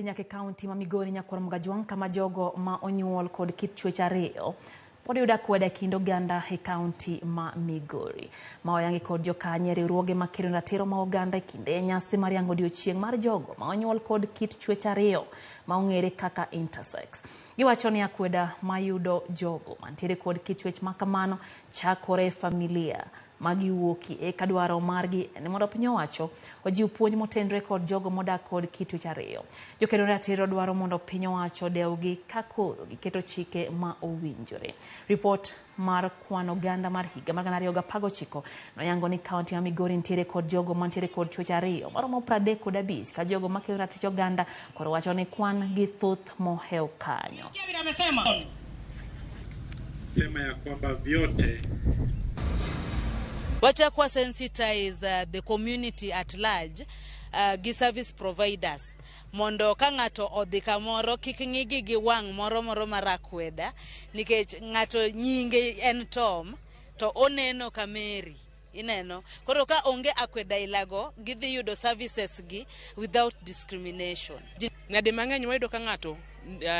Nyaka e kaunti ma Migori nyakwar Mgajwang' kama jogo ma onyuol kod kit chwech ariyo pod yudo akweda e kind oganda e kaunti ma Migori. Ma oyangi kod jokanye riwruoge makedo ne ratiro ma oganda e kinde nyasi mar yango odiochieng' mar jogo ma onyuol kod kit chwech ariyo ma ong'ere kaka intersex. Giwacho ni akweda mayudo jogo mantiere kod kit chwech ma kamano chakore e familia ma giwuokie eka dwaro margi en mondo piny owacho ojiw puonj motenre kod jogo modak kod kit chwech ariyo. Jokedo ratiro dwaro mondo piny owacho odewgi ka koro giketo chike ma owinjore. Ripot mar kwan oganda mar higa mar 2019 noyango ni kaunti ma Migori nitiere kod jogo mantiere kod chwech ariyo maromo 35 ka jogo makedo ratich oganda koro wacho ni kwan gi thoth mohew kanyo. Sema ya kwamba vyote Wachak wa sensitize the community at large gi service providers mondo ka ng'ato odhi kamoro kik ng'igi gi wang' moro moro mar akweda nikech ng'ato nyinge en Tom to oneno ka Mary ineno koro ka onge akweda ilago gidhi yudo services gi without discrimination. Nyadi mang'eny wayudo ka ng'ato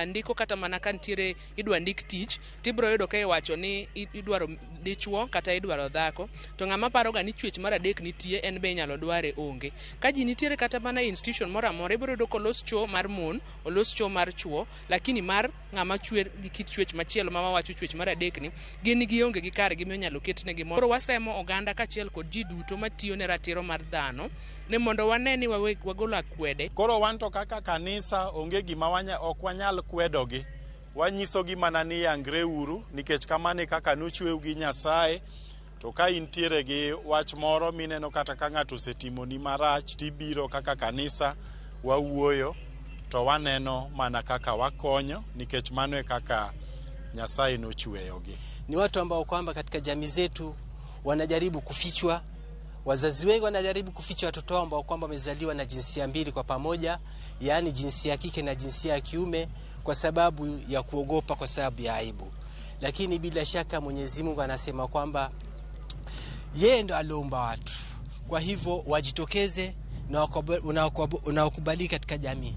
ndiko kata mana ka nitiere idwa ndik tich tibiro yudo ka iwacho ni idwaro dichuo kata idwaro dhako to ng'ama paroga ni chwech mar adek nitie en be inyalo dware onge. Ka ji nitiere kata mana e institution moro amora ibiro yudo kolos cho mar mon, olos cho mar chuo, lakini mar ng'ama chwer gi kit chwech machielo ma wawacho chwech mar adek ni gin gionge gi kargi minyalo ketnegi. Koro wasemo oganda kaachiel kod ji duto matiyo ne ratiro mar dhano ni mondo wane ni wagolo akwede. Koro wan to kaka kanisa onge gima ok wanyal kwedogi. Wanyisogi mana ni yangre uru nikech kamano e kaka nochweu gi Nyasaye. To ka intiere gi wach moro mineno kata ka ng'ato osetimoni marach tibiro kaka kanisa wawuoyo to waneno mana kaka wakonyo nikech mano e kaka Nyasaye nochweyogi. Ni watu ambao kwamba katika jamii zetu wanajaribu kufichwa. Wazazi wengi wanajaribu kuficha watoto wao ambao kwamba wamezaliwa na jinsia mbili kwa pamoja, yaani jinsia ya kike na jinsia ya kiume, kwa sababu ya kuogopa, kwa sababu ya aibu. Lakini bila shaka Mwenyezi Mungu anasema kwamba yeye ndo aliumba watu, kwa hivyo wajitokeze na wakubaliki katika jamii.